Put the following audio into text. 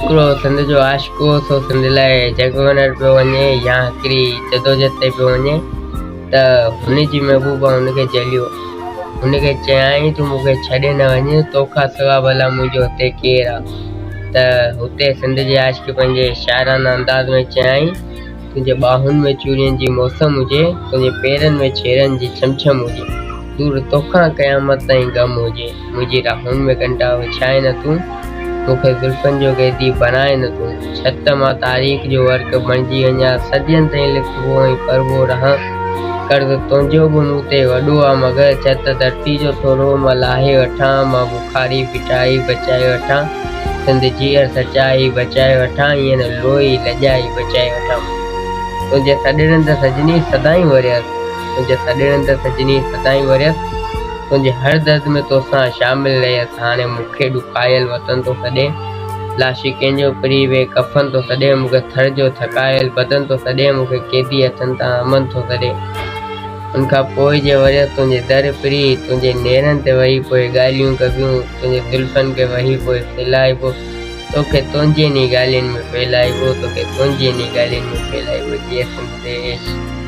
هڪڙو سنڌ جو عاشق هو سو سنڌ لاء جڳ وڃڻ پيو وڃي يا هڪڙي جدوجھد تي پيو وڃي ته هن جي محبوبا هن کي جهليو. هن کي چيائين تون مون کي ڇڏي نه وڃ، توکان سوا ڀلا منهنجو هتي ڪير آ؟ ته هتي سنڌ جي عاشق پنهنجي شاعرانه انداز ۾ چيائين، تنهنجي ٻانهن ۾ چوڙين جي موسم هجي، تنهنجي پيرن ۾ ڇيرن جي ڇم ڇم هجي، دور توکان قيامت تائين غم هجي، منهنجي راهن ۾ ڪنڊا وڇائي نه تون، مون کي زلفن جو قيدي بڻائي نه تون، ڇت مان تاريخ جو ورق بڻجي وڃان، صدين تائين لکبو ۽ پڙهبو رهان، قرض تنهنجو به مون تي وڏو آ مگر، ڇت ڌرتي جو ٿورو مان لاهي وٺان، مان بخاري ڦٽائي بچائي وٺان. سنڌ جي هر سچائي بچائي وٺان ائين نه لوئي لڄائي بچائي وٺان تنهنجي سڏڙن ته سجني سدائين وريس تنهنجي سڏڙن ته سجني سدائين وريس تنهنجي هر درد ۾ توسان شامل رهيس هاڻي مون کي ڏکايل وطن ٿو سڏي لاشي ڪنهن جو پري بي ڪفن ٿو سڏي مون کي ٿر جو ٿڪايل بدن ٿو سڏي مون کي قيدي هٿن تان امن ٿو سڏي. ان کان پوء جي وريس تنهنجي در پري، تنهنجي نيرن تي وهي پوء ڳالهيون ڪبيون، تنهنجي زلفن کي وهي پوء ڦهلائبو، توکي تنهنجين ئي ڳالهين ۾ ڦهلائبو، توکي تنهنجين ئي ڳالهين ۾ ڦهلائبو جيئي سنڌ ديش.